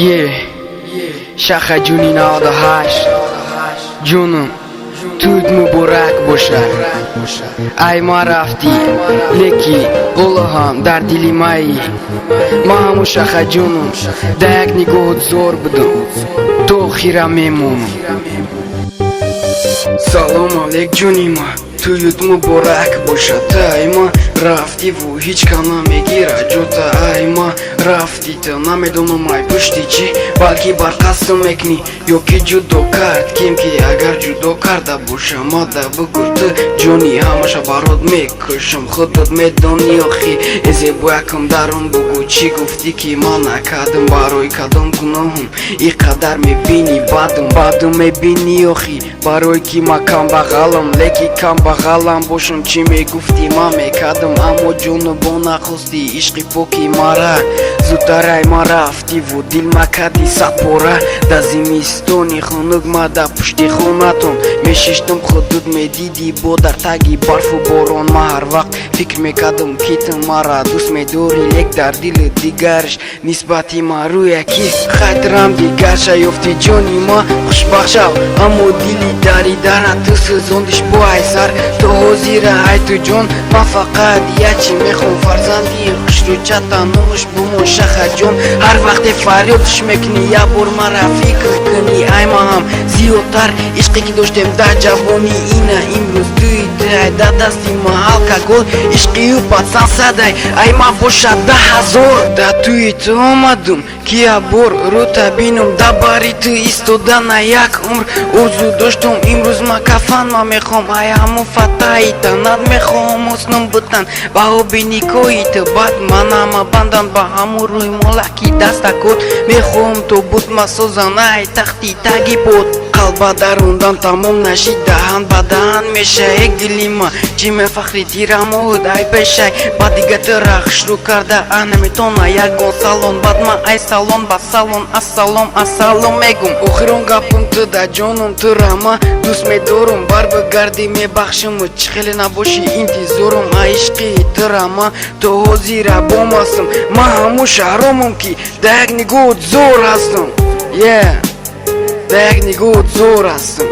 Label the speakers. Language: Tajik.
Speaker 1: Е шаха ҷуни 98, ҷунум, туд муборак бошад. Ай ма рафтӣ, леки ҳоло ҳам дар дили маи. Ма ҳамун шаха ҷунум, да як нигоҳут зор будум, то охира мемонам. Салом алейк, ҷуни ма, туют муборак бошад. Ту ай ма рафтиву ҳеҷ кам намегирад ҷота. Ай ма рафти, ту намедонам ай пушти чӣ, балки бар қасдм мекунӣ ё ки ҷудо кард кем ки. Агар ҷудо карда боша, мада бугӯ. Ту ҷони, ҳамаша барот мекушам, худат медонӣ охи. Э зебоякам, дарун бугӯ, чӣ гуфтӣ, ки ман накардам? Барои кадом гуноҳум ин қадар мебинӣ бадум, бадум мебинӣ охи? Барое ки ма камбағалам, леки камбағалам бошам, чӣ мегуфтӣ, ман мекардам. Аммо ҷону бо нахости ишқи поки мара, зудтарай ма рафтиву дил макарди садпора. Дар зимистони хунук ма дар пушти хонатон мешиштам, худут медидӣ, бо дар таги барфу борон. Ма ҳар вақт фикр мекардам, ки ту мара дӯст медорӣ, лек дар дили дигарш нисбати ма рӯя ки хайтрам дигарша ёфти. Ҷони ма, хушбахт шав, аммо дили даридара ту сӯзондиш бо айсар то ҳозира. Ай ту, ҷон, ман фақат ячи мехоҳам: фарзанди хушрӯчата, номуш бумон Шахаҷон. Ҳар вақте фарёдш мекунӣ, як бор мара фикр кунӣ. Ай ма ҳам зиёдтар ишқе ки доштем дар ҷавонӣ, ина имрӯз туи тай дар дасти ма алкогол. Ишқи ӯ пацан садай, ай ма бошад 10 000. Дар туи ту омадум, ки як бор рӯта бинум, дар бари ту истодана як умр орзу доштум. Имрӯз ма кафан ма мехоҳам, ай ҳамун фатаи танат мехоҳам, ҳуснум бутан ба оби никоҳи ту. Баъд манама бандан ба ҳамун рӯймолаки дастакот, мехоҳам то бут масозан ай тахти таги под. Қалба дарундан тамом нашид, даҳан ба даҳан меша. Эк дили ма, чӣ мефахри тирамоҳуд ай пешай ба дига тура хушрӯ карда а наметона ягон салон. Баъд ма ай салон ба салон ассалом, ассалом мегум. Охирон гапум ту да, ҷонум, тура ма дӯст медорум. Бар бигарди, мебахшиму, чӣ хеле набошӣ, интизорум. А ишқи тура ма то ҳозира бомастам. Ман ҳамун шаҳромам, ки да як нигоҳут зор ҳастам. Yeah, да як нигоҳут зор ҳастам.